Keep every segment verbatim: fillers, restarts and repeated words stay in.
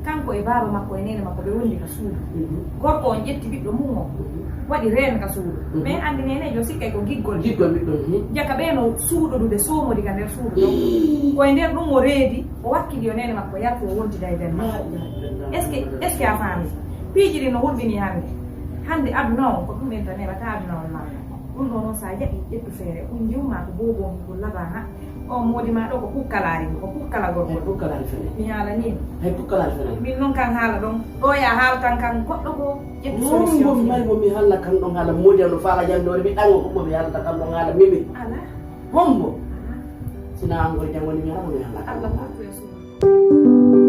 Kanko e baaba makko e neene makko ɓe wondi ka suudu. Gorko on ƴetti ɓiɗɗo mum o, waɗi reen ka suudu. Mais anndi neeneejo sikkay ko giggol. Giggol ɓiɗɗo on. Jaka ɓe no suuɗodude soomodi ka nder suudu ɗon. Ko e nder ɗum o reedi, o wakkili yo neene makko yaltu o wontida e belle. Est-ce que, est-ce que a faami? Piiji ɗin no hulɓinii hannde. Hannde aduna on, ko ɗum en tan heɓata aduna on malla. Ɗum ɗoo noon, so a jaɓii ƴettu feere, ɗum njiwmaa ko boobo on ko labaa ha. O moodi ma ɗo ko pukkalaari, ko pukkala gorko. Hay pukkalaari fene. Mi haalanii ma. Hay pukkalaari fene. Min noon kan haala ɗon. Ɗo ya haal tan kan goɗɗo ko ƴettu solution. Hombo mi mari mo mi haala kan ɗon haala moodi am no faala jandoore mi ɗango ko mo mi haalata kan ɗon haala mimi. Ala. Hombo. Ala. Sina an goy jangoni mi haala mo mi haala kan. Allah ɗon haala. Wattu e suudu.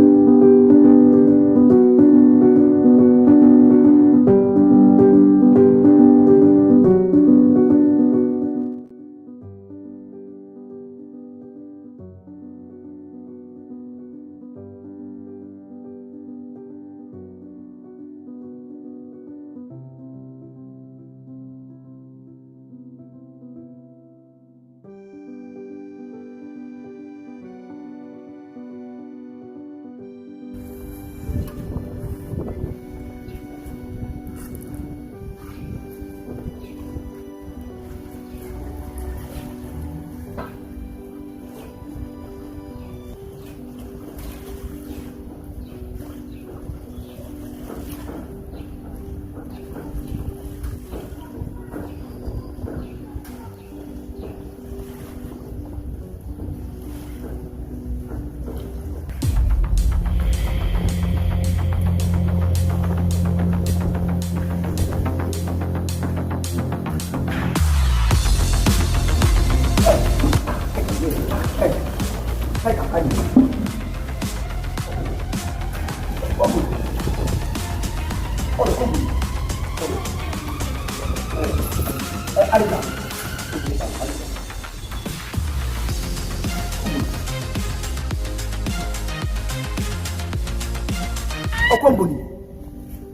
O kon boni?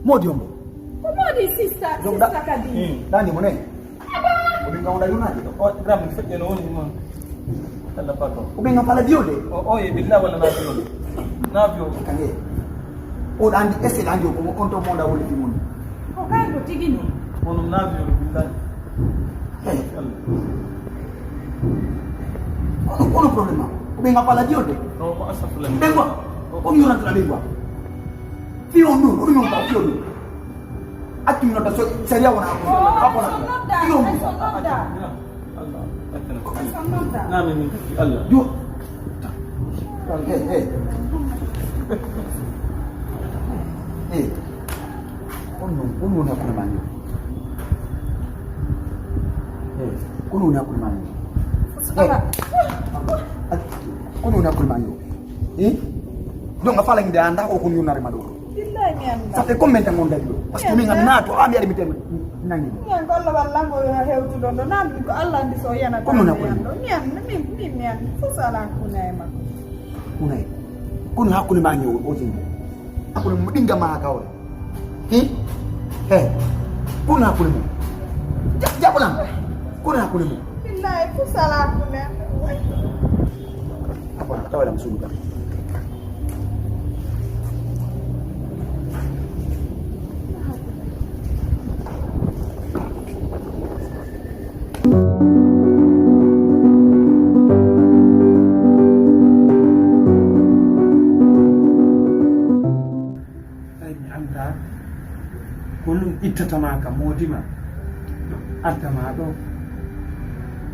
Moodi on mo? Ko moodi sista, sista kadi. Ɗaani mo ne? Ko ɓe ngam wona yunaade ɗo. O, Ibrahima, feƴƴe no woni ɗum noon. Allah pato. Ko ɓe ngam fala diwde? O, o, e billah walla na diwde. Na diwde. Kane. O ɗo anndi, est-ce que ɗo anndi o ko on to monda woni ɗi woni? Ko kañum ko tigi noon. Kono na diwde billah. Hey. Allah. Kono, kono problème ma. Ko ɓe ngam fala diwde? O, ko astafurlah. Ɓe ngwa. Ko mi yonanta ɓe ngwa. Fi on ɗum, ko ɗum on ka, fi on ɗum. Accu mi nodda so, sariya wona ko. Oh, ko nodda, ko nodda. Nami min Allah. Ju. Eh, eh. Eh. On non, on woni hakkunde ma yo. Eh, on woni hakkunde ma yo. Eh. On woni hakkunde ma yo. Eh? Donc a fala ngide anda ko kun yunare ma ɗo. Billahi mi annda. Ça fait combien de temps on dari ɗo? Parce que min annda to ami ari mi tem nangi. Mi an ko Allah wallango yo hewtuɗo ɗo nan ko Allah andi so yana. Kono na kono. Mi an mi mi mi an fusala kunay ma. Kunay. Kono hakkunde ma ñew o jindi. Hakkunde mo ɗinga ma kawre. Hi? He. Kono hakkunde mo. Jaɓolan. Kono hakkunde mo. Billahi fusala kunay. Apa tawa lam suudu kam. Tawi mi anndaa ko ɗum ittata ma ka moodi ma, adda ma ɗo.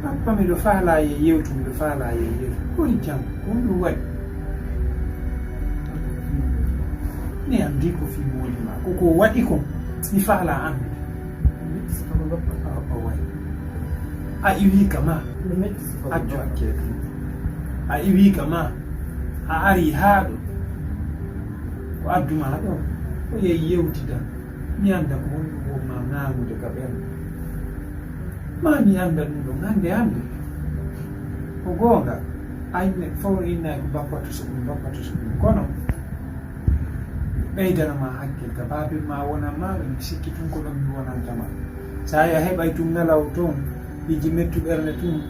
Papa, miɗo faalaa ye yewtu, miɗo faalaa ye yewtu. Koy jam, ko ɗum waɗi? Mi anndi ko fii moodi ma. Ko ko waɗi kon, mi faalaa anndude. A, a wayi. A iwii ka ma. Accu accee ɗum. A iwii ka ma. A arii haa ɗo. Ko addu ma ɗo, ko yehi yewtida. Mi annda ko honɗum won ma ŋaaŋude ka ɓen. Ma mi annda ɗum ɗon hannde hannde. Ko goonga, a yimɓe fof innay ko bappa to so ɗum, bappa to so ɗum. Kono, ɓeydana ma hakkil ka baabin ma wonan ma, mi sikki tun ko ɗon mi wonanta ma. Sa a heɓay tun ngalaw toon, iji mettu ɓernde tun,